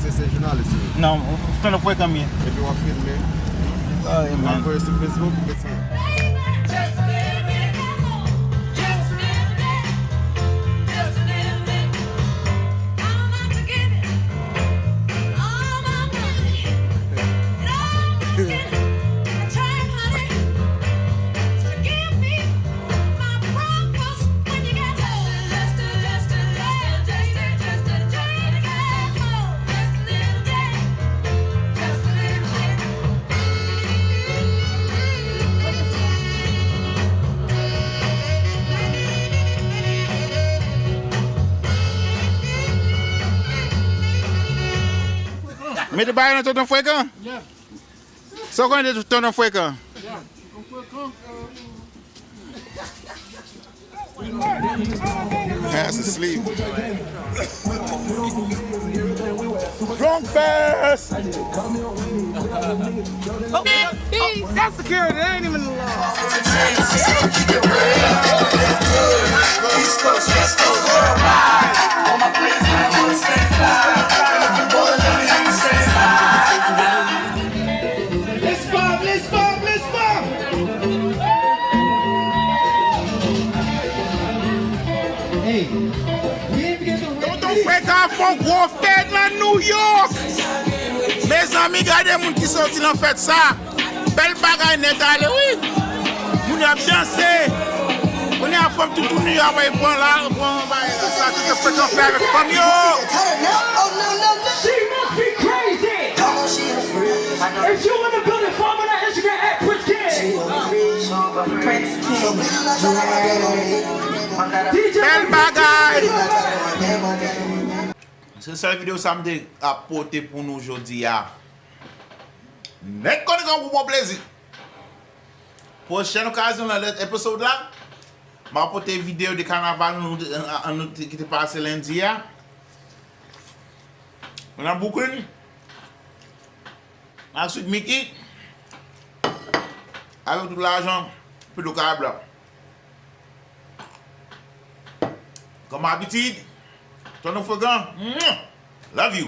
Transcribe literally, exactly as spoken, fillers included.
Se jounalis ou ye? Non, Tonton Frekan m ye. Epi w ap filme? Ah, w ap voye sou Facebook? Mete. Mete bagay nan Tonton Frekan. Sa w konnen de Tonton Frekan? Pass asleep. Drunk fest. That's security. That ain't even the law. Let's vibe, let's vibe, let's vibe. Hey, we ain't get the Tonton Frekan fè yon gwo fèt nan New York. Mezanmi, gade moun ki soti nan fèt sa. Bèl bagay nèt ale, wi. Moun yo ap danse. Kounye a, fanm toutou New York va pran la, pran bagay la. Sa Tonton Frekan fè avèk fanm yo. She must be crazy. If you in the building, follow me on Instagram at Prince King. Prince King. D J Bèl bagay. Se sèl videyo sa m te ap pote pou nou jodi a. Nèg konn gen yon bon plezi. Pwochèn okazyon nan lòt episode la, m ap pote videyo de kanaval nou, nou, nou, ki te pase lendi a. Mwen nan Brooklyn. Ak Sweet Mickey. Avèk tout lajan Pedro Carabla. Kòm abitid, Tonton Frekan, love you.